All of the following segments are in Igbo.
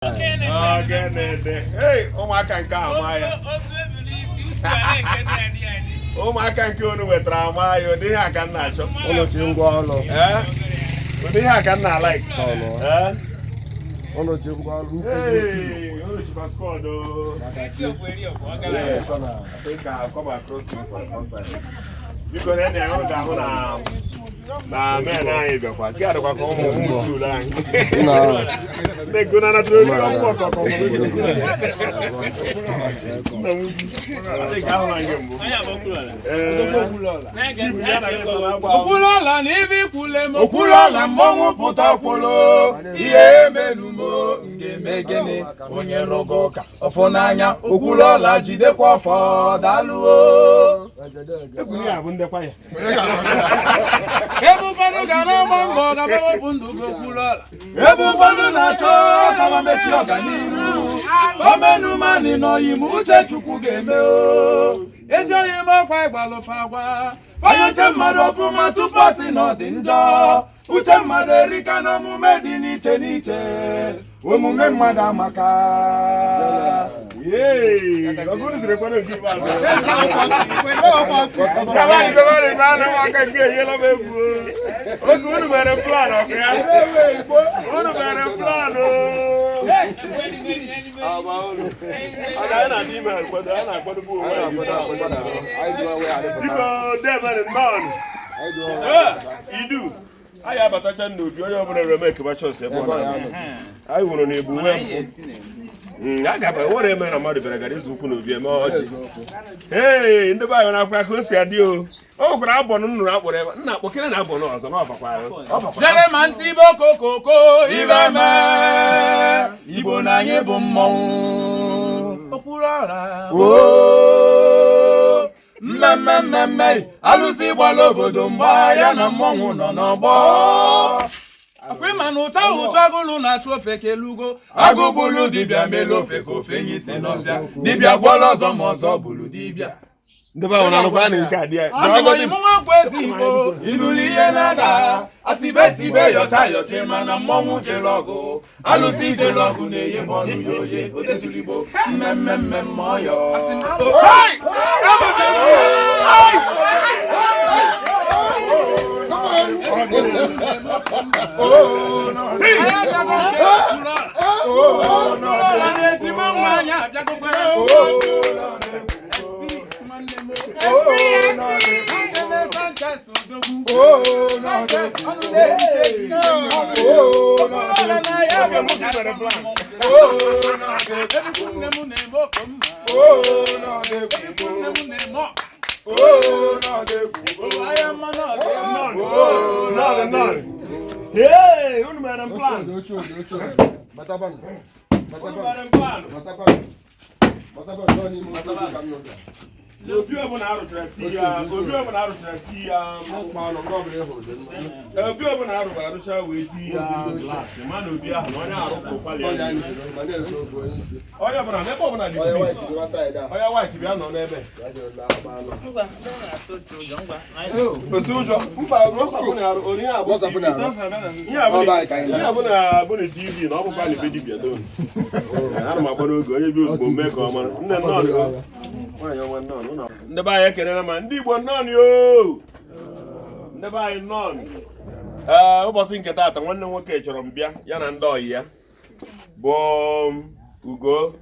Ogene. Hey, ụmụaka nke a ama ya. Ụmụaka nke unu wetara ama ya, ụdị ihe a ka m na-achọ. Ụlọ chi ngwa ọlụ. Ee? Ụdị ihe a ka m na-alike. Ee? Ụlọ chi ngwa ọlụ. Hey, unu chịkwa squad o. Yes. I think I've come across you for the first time. Biko na enyi unu ga-ahụ na men anyị bịakwa nke a dịkwa ka ụmụ ụmụ school anyị. Nna. Ndị nke unu anatara oriri ọgwụ ọkọkọ. Nna m ukwu. I think ahụla gị mbụ. Ee. Okwuluọla na ibe ikwule m. Okwuluọla mmọnwụ pụta kwụlụ ihe emenumo ngeme gịnị onye rụgo ụka ọfọ n'anya. Okwuluọla jidekwa ọfọ, daalụo. Egwu ihe a bụ ndekwa ya. Ebe ụfọdụ ga na-agba mbọ ga wepụ ndụ gị, Okwuluọla. Ebe ụfọdụ na-achọ ka ma mechie ọganiru omenumani n'oyi m, uche Chukwu ga-eme o. Ezi oyi m, ọkwa ịgbalụfa agwa. Onye uche mmadụ ọfụma tupu ọ sị na ọ dị njọ. Uche mmadụ erika na omume dị n'iche n'iche, omume mmadụ amaka. Yay! Ọgụrụ siri kwado nke ikpeazụ. Gabani, gabani, gabani, ụmụaka nke ehiela m egwu. Oge unu mere plan ọkụ ya. Unu mere plan o. Ọ na anyị na-adị ime akwado, anyị na-akwadobe onwe anyị. Biko, debere nnọọ. Ee, idu. Anyị abatacha n'obi onye ọbụla reme ekeba chọọchị ebe ọ na-anọ. Anyị hụrụ na ebu nwe mpụ. A ga-aba nwere eme na mmadụ bịara gara izu ukwu n'obi eme ọjị. Ee, ndị be anyị na-afụ ka o si adị o. O nwekwara abọnụ nnụrụ akpọrọ ebe nna akpọkere na abọnụ ọzọ na ọbakwa ọ bakwa. Jere ma ntị ibe okokoko. Ibe mee Igbo na anyị bụ mmọnwụ. Okwuluọla. Oo, mmemme mmemme alụsị gbara obodo mgba ya na mmọnwụ nọ n'ọgbọ. Ọkwa ịma na ụtọ ụtọ agụlụ na-achụ ofe kelugo. Agụ gburu dibịa melu ofe ka ofe nye isi n'ọbịa, dibịa gwọrọ ọzọ ma ọzọ gburu dibịa. Ndị be anyị na-anụkwa na nke a dị ya. Asị m oyi m nwa nkwa ezi Igbo. Ịnụrụ ihe na-ada atibetibe yọcha yọcha, mana mmọnwụ jere ọgụ, alụsị jere ọgụ na-eye m ọnụ ya oye odezuligbo mmemme mmemme ọyọ. Asị m anyị abịago nke Okwuluọla. Okwuluọla na-eti mmanwụ anyị abịagokwara. Nwanne m Nkene Sanchez Odogwu. Sanchez ọnụ na-erite ike. Okwuluọla na ya abịago ka mmọnwụ. Ebikwu nne m na-eme oko mma. Ebikwu nne m na-eme ọka. Ahịa mmanụ ọdị ya. Nnọọ, nnọọ. Hey, unu mere m plan. Unu mere m plan. Obi ọbụla arụchara tii ya, obi ọbụla arụchara tii ya, obi ọbụla arụrụ arụcha wee tii ya glass, ma na obi ahụ na onye arụpụ kwali ya. Onye ọbụla n'ebe ọbụla dị free. Onye white bịa nọ n'ebe. Otu ụjọ, mba, rọsapụ na arụ, onye abụ ihe abụ na abụ na TV na ọ bụkwa na ebe dibịa don. Ana m agba n'oge onye bi ozugbo mee ka ọ mara. Nne, nnọọ dị. Nwaanyị ọma, nnọọ nụ. Ndị be anyị, ekelela ma ndị Igbo, nnọọ o. Ndị be anyị, nnọọ. Ee, ụbọchị nke taata, nwanne m nwoke chọrọ m bịa ya na ndị ọyị ya bụ Ugo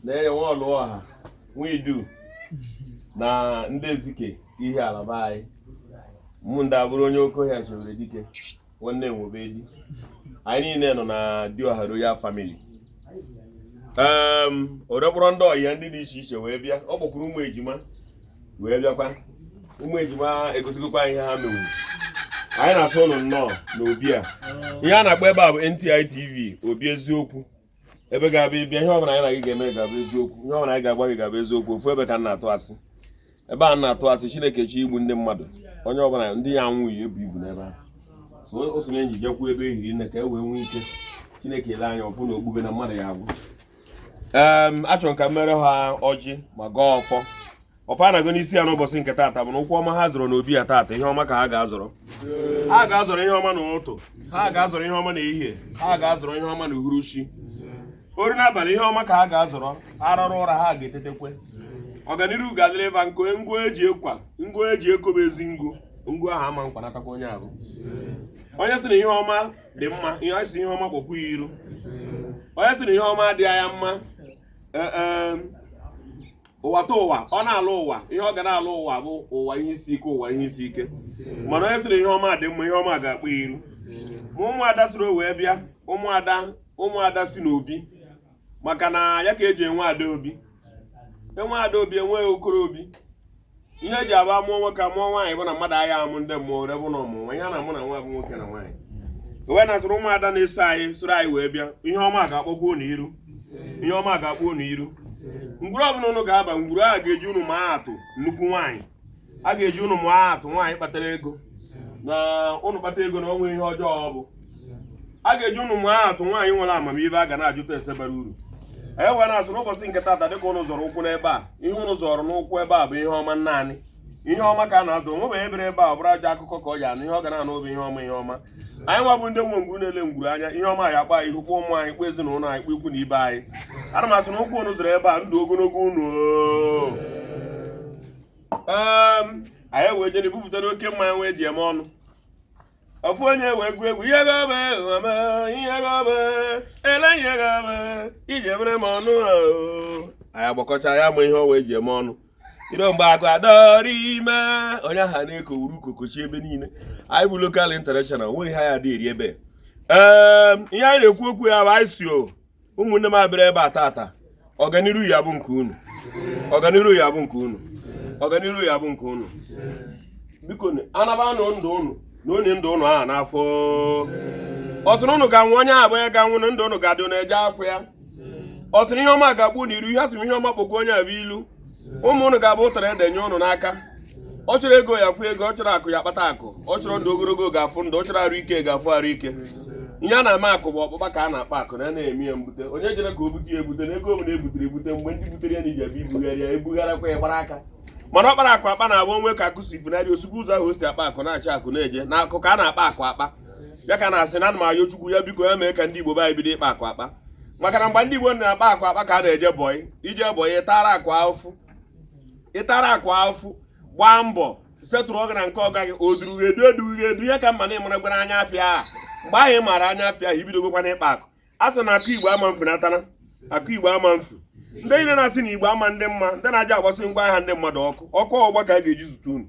na-enye nwa ọlụ ọha nwa idu na ndị Ezike ihe ala be anyị mụ ndị abụrụ onye okohia chewere dike nwanne nwobedi. Anyị niile nọ na Dioha Royal Family. Orekpọrọ ndị ọyị ya ndị dị iche iche wee bịa. Ọ kpọkwuru ụmụ ejima wee bịakwa. Ụmụ ejima egosigokwa anyị ihe ha menwu. Anyị na-asụ ụnụ nnọọ n'obi a. Ihe a na-akpọ ebe a bụ NTI TV, obi eziokwu, ebe ga-abịa ịbịa ihe ọbụla anyị na gị ga-eme ga-abụ eziokwu, ihe ọbụla anyị ga-agwa gị ga-abụ eziokwu. Ofu ebe ka m na-atụ asị, ebe a m na-atụ asị Chineke chi igbu ndị mmadụ, onye ọbụla ndị ya anwụghị ebu ibu n'ebe ahụ. So o so na enyi jekwu ebe ehiri nne ka e wee nwee ike Chineke ele anya ọfụ na ogbube na mmadụ ya agwụ. Achọrọ m ka m mere ha ọjị ma gọọ ọfọ. Ọfọ a na-agọ n'isi ya n'ụbọchị nke taata bụ na ụkwụ ọma ha zọrọ n'obi ya taata, ihe ọma ka ha ga-azọrọ. Ha ga-azọrọ ihe ọma n'ụtụtụ, ha ga-azọrọ ihe ọma n'ehihie, ha ga-azọrọ ihe ọma n'uhuruchi, oru n'abalị, ihe ọma ka ha ga-azọrọ. Arụrụ ụra ha ga-etetekwe, ọganiru ga-adịrị ịva nkụ. Ngụ eji ekwa, ngụ eji ekobe ezi ngụ, ngụ ahụ ama nkwanatakwa onye ahụ. Onye sị na ihe ọma dị mma, ihe onye sị ihe ọma kpọkwu ya iru. Onye sị na ihe ọma adịghị ya mma, ee, ụwa ta ụwa, ọ na-alụ ụwa, ihe ọ ga na-alụ ụwa bụ ụwa ihe isi ike, ụwa ihe isi ike. Mana onye sịrị ihe ọma dị mma, ihe ọma ga-akpọ ya iru. Ma ụmụada sịrị o wee bịa, ụmụada, ụmụada si n'obi, maka na ya ka eji enwe ada obi, enwe ada obi, enwe okoro obi. Ihe eji abụ amụọ nwoke, amụọ nwaanyị bụ na mmadụ agha amụ ndị mmụọ rebụ na ọmụmụ ihe a na-amụ na nwa bụ nwoke na nwaanyị. Wee na-asụrụ ụmụada na-eso anyị, soro anyị wee bịa, ihe ọma ga-akpọkwa unu iru, ihe ọma ga-akpọ unu iru. Ngwuru ọbụla unu ga-aba, ngwuru ahụ ga-eji unu maa atụ nnukwu nwaanyị, a ga-eji unu maa atụ nwaanyị kpatara ego, na unu kpata ego na onwe ihe ọjọọ ọ bụ. A ga-eji unu maa atụ nwaanyị nwere amamihe a ga na-ajụta ese bara uru. E wee na-asụ n'ụbọchị nke taata, dịka unu zọrọ ụkwụ n'ebe a, ihe unu zọrọ n'ụkwụ ebe a bụ ihe ọma. Naanị ihe ọma ka a na-azụ. Onwe ebere ebe a, ọ bụrụ ajọ akụkọ ka ọ ji anụ, ihe ọ ga na-anụ bụ ihe ọma, ihe ọma. Anyị nwa bụ ndị nwe ngwuru na-ele ngwuru anya, ihe ọma ya akpa anyị ihu, kpọọ ụmụ anyị, kpọọ ezinụlọ anyị, kpọọ ikwu na ibe anyị. Ana m asụ na ụkwụ unu zọrọ ebe a, ndụ ogologo unu. Anyị wee jere bupụtara oke mmanya wee ji eme ọnụ. Ofu onye wee gụọ egwu, ihe gabe mama, ihe gabe ele, ihe gabe iji emere m ọnụ. Anyị agbakọcha ya, ma ihe ọ wee ji eme ọnụ iro mgbe akụ adọrọ ime onye ahụ na-ekowuru kokochi ebe niile. Anyị bụ local international, nwere ihe anyị adị eri ebe. Ee, ihe anyị na-ekwu okwu ya bụ anyị si o ụmụnne m abịara ebe a tata, ọganiru ya bụ nke unu, ọganiru ya bụ nke unu, ọganiru ya bụ nke unu. Biko anabanụ ndụ unu na onye ndụ unu ahụ n'afọ ọ sịrị unu ga-anwụ, onye ahụ bụ onye ga-anwụ na ndụ unu ga-adị unu eje akwụ ya. Ọ sịrị ihe ọma ga-akpụ unu iru, ihe asị m ihe ọma kpọkwa onye abụ ilu. Ụmụ unu ga-abụ ụtara ede nye unu n'aka. Ọ chọrọ ego ya fụ ego, ọ chọrọ akụ ya akpata akụ, ọ chọrọ ndụ ogologo ga-afụ ndụ, ọ chọrọ arụ ike ga-afụ arụ ike. Ihe a na-eme akụ bụ ọkpụkpa ka a na-akpa akụ na na-eme ya mbute. Onye jere ka o bute ya ebute na ego ọbụla ebutere ebute, mgbe ndị butere ya na iji abịa ibugharị ya, ebugharakwa ya gbara aka. Mana ọ kpara akụ akpa na-abụ onwe ka akụ si funarị osikwa ụzọ ahụ o si akpa akụ na-achọ akụ na-eje na akụ ka a na-akpa akụ akpa ya ka na-asị na ana m ayọ Chukwu ya biko ya mee ka ndị Igbo be anyị bido ịkpa akụ akpa, maka na mgbe ndị Igbo na-akpa akụ akpa ka a na-eje bọyị. Ije bọyị, ịtara akụ afụ, ịtara akụ afụ, gbaa mbọ setụrụ ọga na nke ọga gị, o duru gị edu, edughị gị edu, ihe ka mma na ịmara gwara anya afịa ahụ. Mgbe ahụ ị maara anya afịa ahụ, ibidogokwa n'ịkpa akụ. A sị na akụ Igbo ama mfu natana, akụ Igbo ama mfu. Ndị niile na-asị na Igbo ama ndị mma, ndị na-aja agbasị ngwa ahịa ndị mmadụ ọkụ, ọkụ ọgba ka a ga-eji zute unu.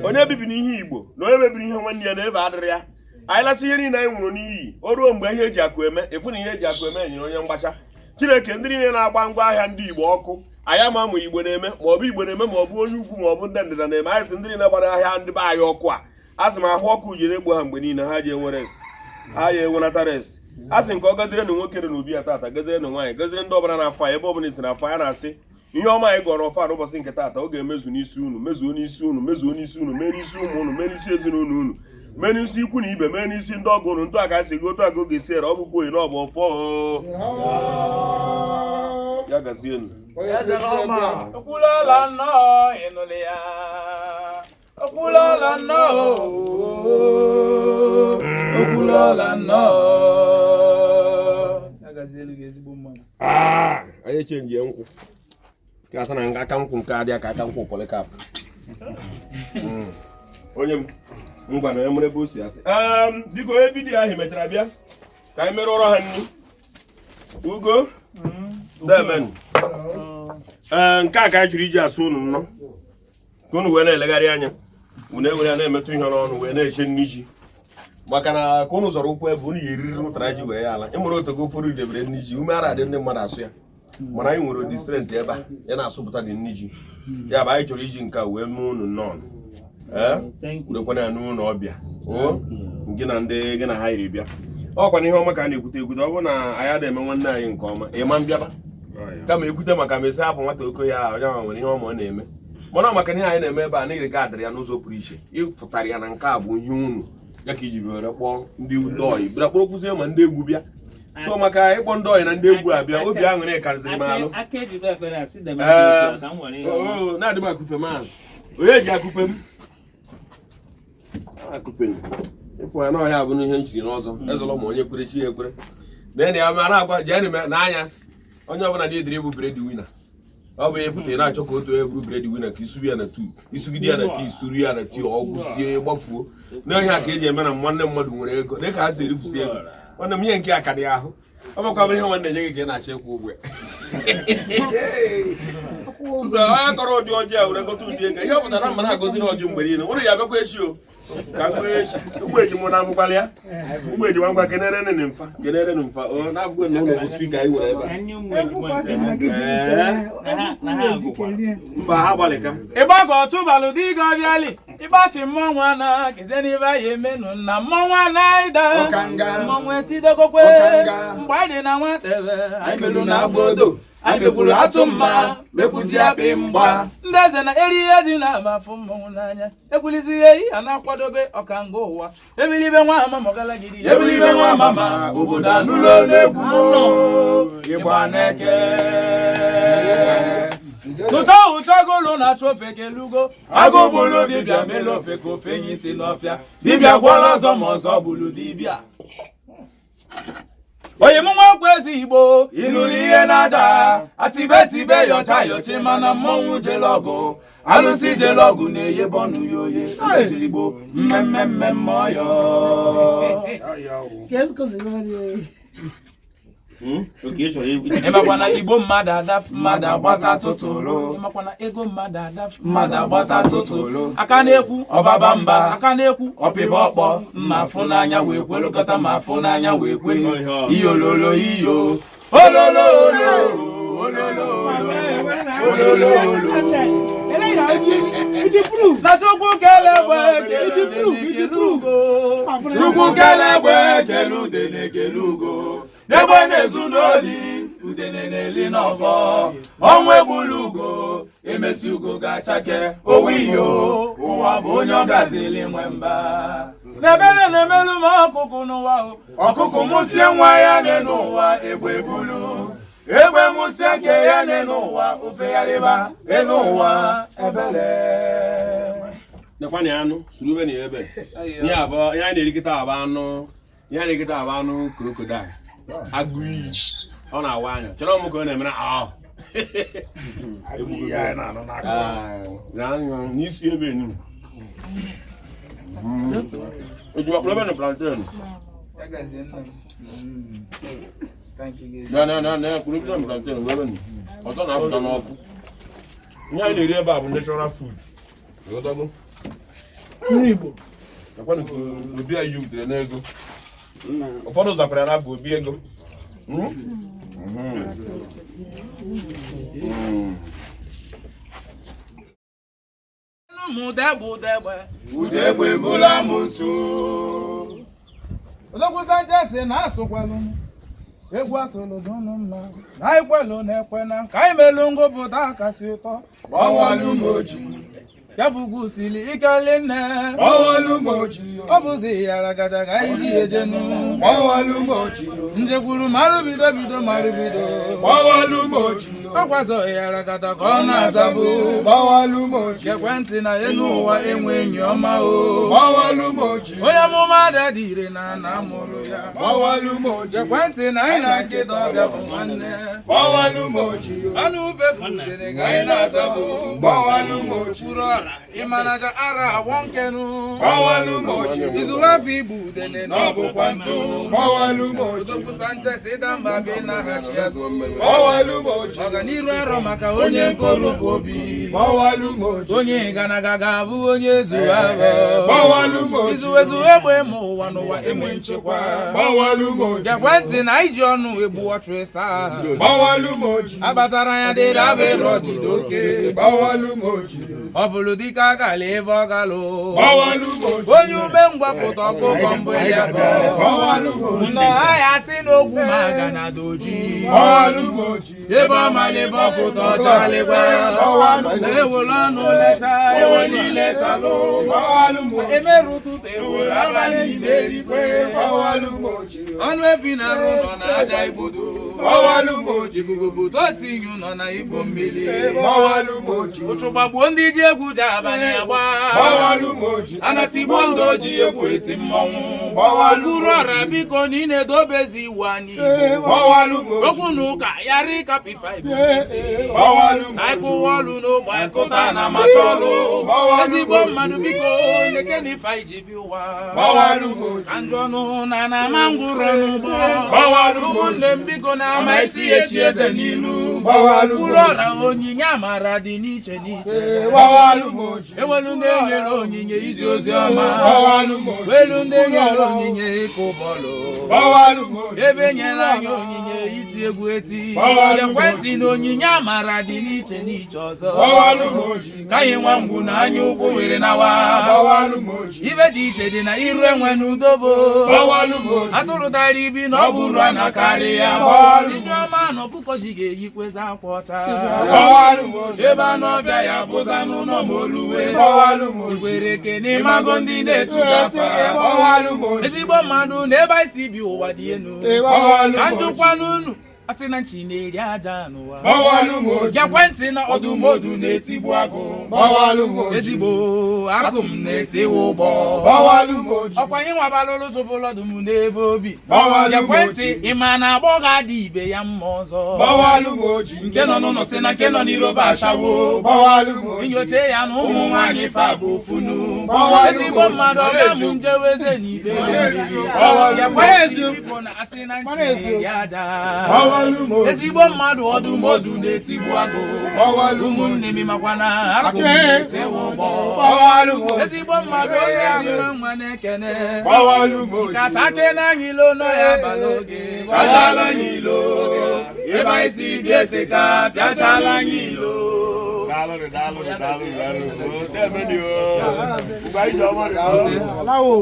Onye bibiri ihe Igbo na onye mebiri ihe nwanne ya na ebe adịrị ya. Anyị lasị ihe niile anyị nwụrụ n'iyi, o ruo mgbe ihe eji akụ eme, ịfụ na ihe eji akụ eme nyere onye mgbacha. Chineke, ndị niile na-agba ngwa ahịa ndị Igbo ọkụ, anyị ama ma Igbo na-eme ma ọ bụ Igbo na-eme ma ọ bụ onye ugwu ma ọ bụ ndị ndịda na-eme. Anyị sị ndị niile gbara ahịa ndị be anyị ọkụ a, a sị m ahụ ọkụ jiri egbu ha mgbe niile, ha ji enwere esi, ha ya enwenata res. A sị nke ọ gazire na nwoke dị n'obi ya tata, gazire na nwaanyị, gazire ndị ọbụla na-afọ ebe ọbụla isi na-afọ ya, na-asị ihe ọma anyị gọrọ ọfa n'ụbọchị nke tata, ọ ga-emezu n'isi unu, mezuo n'isi unu, mezuo n'isi unu, mee n'isi ụmụ unu, mee n'isi ezinụlọ unu, mee n'isi ikwu na ibe, mee n'isi ndị ọgọ unu. Ntụ a ka si gị otu a ka ọ ga-esi ere. Ọ bụkwa oyi na ọ bụ ọfọ ya gazie unu. Okwuluọla nnọọ, ịnụlị ya. Okwuluọla nnọọ, Okwuluọla nnọọ. Ya gazielu gị, ezigbo mmadụ. Anyị echenji nkwụ ka asa na aka nkwụ nke adịa ka aka nkwụ Polycarp. Onye m ngwa na emere ebe o si asị. Biko, onye vidiyo ahụ mechara bịa ka anyị merụọrọ ha nri. Ugo demen, ee, nke a ka anyị chọrọ iji asụ unu nnọọ, ka unu wee na-elegharị anya, unu ewere ya na-emetụ ihe n'ọnụ wee na-eche nri ji, maka na ka unu zọrọ ụkwụ ebe unu ya eriri ụtara ji wee ya ala. Ịmụrụ otogo ụfọdụ debere nri ji ume ara adị ndị mmadụ asụ ya, mana anyị nwere ụdị strength ebe a ya na-asụpụta dị nri ji ya bụ anyị chọrọ iji nke a wee mee unu nnọọ. Ee, werekwana ya n'ụlọ ọbịa o gị na ndị gị na ha yiri bịa. Ọkwa na ihe ọma ka a na-ekwute ekwute. Ọ bụrụ na anyị adịghị eme nwanne anyị nke ọma, ịma mbịaba kama ekwute maka mesị hapụ nwata oko ya, onye ahụ nwere ihe ọma ọ na-eme. Mana ọ maka na ihe anyị na-eme ebe a na ka adịrị ya n'ụzọ pụrụ iche, ịfụtara ya na nke a bụ ihe unu ya ka iji were kpọọ ndị ndị oyi bịara kpọrọ kwụzie ma ndị egwu bịa. So maka ịkpọ ndị ọyị na ndị egwu abịa, obi aṅụrị karịzịrị m alụ. Aka ejikwa efere a si debe Ee, ka m were ihe ọma. oo, na-adị m akupe m ahụ. Onye ji akupe m? Akupe m. Ịfụ ya n'ọhịa bụ n'ihe m chiri n'ọzọ. Ezọlọ ma onye kwere chi ya ekwere. Na ya ma na-agwa jee n'anyasị. Onye ọbụla na-ediri bụ bread winner. Ọ bụ ịpụta ị na-achọ ka otu onye bụrụ bread winner ka isuru ya na tu, isugide ya na tii, isuru ya na tii, ọ gwụsie gbafuo. N'ọhịa ka eji eme na nwanne mmadụ nwere ego, dị ka ha si erifusi ego. Nwanne m ihe nke a ka dị ahụ. Ọ bụkwa bụ ihe nwanne nye gị ka ị na-achọ ịkwụ ụgwọ ya. Tụtụ onye kọrọ ụdị ọjị a were gote ụdị ego ihe ọ pụtara mma na-agọziri ọjị mgbe niile nwere ya abịakwa echi o ka gụọ echi ụmụ ejima na amụkwala ya ụmụ ejima ngwa kenere nụ mfa kenere nụ mfa o na-abụghị na ụlọ bụ spika anyị were ebe a Ka nye ụmụ ejima nke na gị ji ha. Na ha agụkwa. Mba ha gbalịka. Ịgbakọ tụbalụ dịga ọbịali ịgbachi mmọnwụ ana keze n'ibe anyị emenụ na mmọnwụ ana ịda Ọkanga. mmọnwụ etidogokwe Ọkanga. mgbe anyị dị na nwata ebe Anyị melu na agbodo, anyị mekwuru atụ mma, mekwuzi akpị mgba. Ndị eze na eri ihe dị na-amafụ mmọnwụ n'anya ekwulizi ihe a na-akwadobe ọkanga ụwa ebilibe nwa ama mọgalagidi. Ebilibe nwa mama, obodo anụlọ n'egwu m, ịgba na-eke. Tụtọ ụtọ golu na-achụ ofe kelugo. Agụ bụlụ dibịa mele ofe ka ofe nye isi n'ọfịa. Dibịa gwọrọ ọzọ ma ọzọ gburu dibịa. Onye mụ nwa okwu ezi igbo. Ịnụrụ ihe na-ada, atibetibe yọcha yọchi mana mmọnwụ jele ọgụ. Alụsị jele ọgụ na-eye bọnụ ya oye. Ezigbo mmemme mmemme ọyọ. Oke ị chọrọ egwu. Ịmakwa na igbo mmadụ adafụ. Mmadụ agbata tụtụrụ. Ịmakwa na ego mmadụ adafụ. Mmadụ agbata tụtụrụ. Aka na-ekwu. Ọbaba mba. Aka na-ekwu. Ọpịba ọkpọ mma afụ n'anya wee kwelụkọta ma afụ n'anya wee kwe. Iyo lolo iyo ololo olo ololo olo ololo olo. Na chukwu kele egbe kele ugo. Chukwu kele egbe kele udene kele ugo. Egbe na-ezu n'oli, udene na-eli n'ọfọ. Ọnwa egbulu ugo, emesi ugo ga-achake. Owu iyo, ụwa bụ onye ọ gazili nwe mba. N'ebele na-emelu m ọkụkụ n'ụwa o. Ọkụkụ mụsie nwa ya n'elu ụwa, egbe bulu. Egbe mụsie nke ya n'elu ụwa, ofegharịba elu ụwa ebele. Nekwa na anụ suru ube na ebe ihe abụọ ihe anyị na-erikịta abụ anụ ihe anyị na-erikịta abụ anụ crocodile agụ iyi ọ na-awa anya chere ọmụ ka ọ na-emere ahụ n'isi ebe enu ojima kpụrụ ebe na plantain na na na na kpụrụ ebe na plantain wee ebe ọzọ na-apụta n'ọkụ. Ihe anyị na-eri ebe a bụ natural food. Ịghọtago? Nri Igbo. Nakwanụ ka obi anyị jupụtara n'ego ụfọdụ zakwara na abụ obi ego. Mm? Mhm. Mm. M udegbe udegbe. Ude egbe bụla m nso. Odogwu Sanchez na-asụkwalụ m egwu asụlụ dụnụ mma na ikwelụ na-ekwe na ka anyị melu ngụpụta kasị ụtọ. Gbawalụ m oji. Ya bụ ugwu sili ikeli nne. Gbawalụ m oji. Ọ bụzi yara gada ka anyị ji ejenu. Gbawalụ m oji. Njekwuru marụ bido bido marụ bido. Gbawalụ m oji. Ọkwazo yara gada ka ọ na-azabụ. Gbawalụ m oji. Ekwentị na enu ụwa enwe enyi ọma o. Gbawalụ m oji. Onye amụma ada dị ire na na mụrụ ya. Gbawalụ m oji. Ekwentị na anyị na nkịta ọbịa bụ nwanne. Gbawalụ m oji. Anụ ube bụ udene ka anyị na-azabụ. Gbawalụ m oji. Kwuru ọra ịmanaja ara awọ nkenu. Gbawalụ m oji. Izu afọ igbu udene na ọ bụkwa ntụ. Gbawalụ m oji. Odogwu Sanchez ịda mba bi na-aghachi azụ. Gbawalụ m oji. Ọganiru arọ maka onye nkoro bụ obi. Gbawalụ m oji. Onye ganaga ga-abụ onye ezu ahụ. Gbawalụ m oji. Izu ezu egbe ma ụwa n'ụwa enwe nchekwa. Gbawalụ m oji. Ekwentị na iji ọnụ egbu ọchụ ịsa ahụ. Gbawalụ m oji. Abatara ya dịrị abịrị ọdịda oke. Gbawalụ m oji. Ọ bụrụ dike akala ebe ọ galụ. Gbawalụ m oji. Onye ume ngwapụta ọkụkọ mbụ ya bụ. Gbawalụ m oji. Nnọọ ya sị n'okwu ma ga na doji. Gbawalụ m oji. Ebe ọ ma Ọchalịbọpụta ọchalịgwa ewere ọnụ leta ewe niile salụ emerụ ụtụtụ ewere abalị merikwe ọnụ efi na-arụ nọ na aja igbodo ikuku totinyu nọ na igbo mmiri ụchụ gbagbuo ndị ji egwu ji abalị agba anatigbo ndị oji egwu eti mmọnwụ buru ọra biko na ị na-edobezi iwu anyị Igbo okwu na ụka yara ịkapị ịkụwa ọlụ n'ogbe ịkụta na amacha ọlụ ezigbo mmadụ biko leke na ife anyị ji bi ụwa ka njọ ọnụ na na ama ngwụrọ n'ụgbọ ụmụnne m biko na ama isi echi eze n'ilu kwuru ọra onyinye amara dị n'iche n'iche ewelu ndị enyere onyinye izi ozi ọma welu ndị enyere onyinye ịkụ bọọlụ ebe enyere anyị onyinye iti egwu eti ekwentị na onyinye amara dị n'iche n'iche ọzọ ka anyị nwa mgbu na anya ukwu were nawa ibe dị iche dị na iru enwe n'udobo atụrụ tara ibi na ọ bụrụ a na-akarị ya ndị ọma na ọkụkọ ji ga-eyikwezi akwa ọcha ebe anụ ọbịa ya bụza n'ụlọ ma oluwe igwere kene ịmago ndị na-etu gafa ezigbo mmadụ na ebe anyị si bi ụwa dị elu ka njụkwa n'unu asị na nchi na-eri aja n'ụwa gekwentị na ọdụmodu na-etigbu agụ ezigbo agụ m na-etiwa ụgbọ ọkwa anyị nwabalụlụ tụbụlụ ọdụm n'ebe obi gekwentị ịma na agbọghọ adị ibe ya mma ọzọ nke nọ n'ụlọ si na nke nọ n'iroba ashawo nyocha ya na ụmụ nwaanyị fa bụ funu ezigbo mmadụ ọga m njeweze n'ibe gekwentị biko na asị na nchi na-eri aja ezigbo mmadụ ọdụmọdụ na-etigbu agụ ụmụnne m makwa na agụ m na-etewe ụgbọ ezigbo mmadụ onye dịrị nwa na-ekene kacha kene anyị ilo nọ ya abalị oge Pịachala anyị ilo ebe anyị si bịa eteka pịachala anyị ilo Daalụ, daalụ, daalụ, daalụ. O, ebe dị o. Mgbe anyị ji ọma dị o. Alawo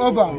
over.